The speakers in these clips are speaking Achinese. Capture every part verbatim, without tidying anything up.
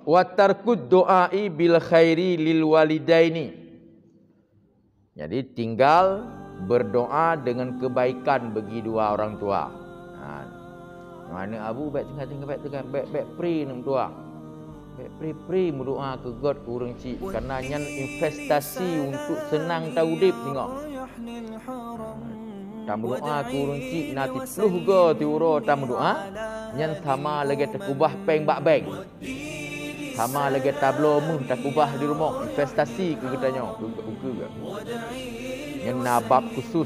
Wa tarkud du'ai bil khairi lil walidaini. Jadi, tinggal berdoa dengan kebaikan bagi dua orang tua. Ha. Aneuk abu bèk tinggai-tinggai, bèk tinggai, bèk, bèk pri aneuk tua. Bèk pri-pri meudoa keu gèt, keu ureueng chik, karena nyan investasi untuk seunang taudép singoh. Tameudoa keu ureueng chik na siploh goe siuroe tameudoa, nyan sama lagèe takeubah pèng bak bank. Sama lagèe tabloe meuh takeubah di rumoh, investasi keu geutanyoe, keu, keu, keu. Nyan na bab khusus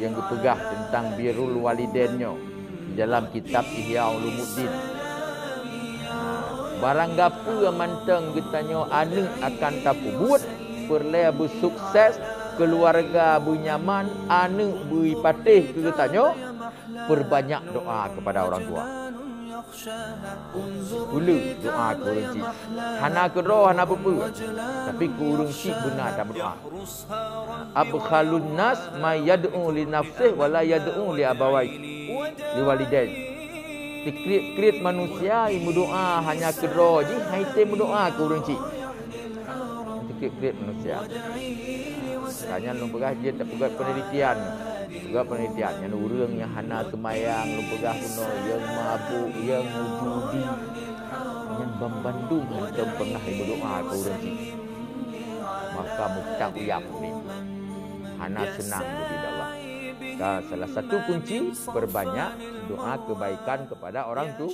nyang geupeugah teuntang birrul walidain nyoe di dalam kitab Ihya Ulumuddin. Barang gapeue mantong geutanyoe aneuk akan tapeubuet, peureulèe beusukses, keuluwarga beunyaman, aneuk beuipatéh keu geutanyoe, perbanyak doa kepada orang tua. Uleue doa keu ureueng chik. Hana keudroe, hana peue-peue. Tapi keu ureueng chik beuna tameudoa. Abkhalun nas may yad'u li nafsih wa la yad'u li abawai, li walidain. Sikriet-kriet manusia nyang meudoa hanya keudroe jih, han item meudoa keu ureueng chik. Sikriet-kriet manusia. Makanya lôn peugah jeuet tapeugöt penelitian. Peugöt penelitian, nyan ureueng nyang hana seumayang, lôn peugah bunoe, nyang mabök, nyang meujudi, nyan banmandum hantom peungah meudoa keu ureueng chik. Maka meutak uyap udép. Hana seunang di Allah. Dan salah satu kunci, perbanyak doa kebaikan kepada orang tu-,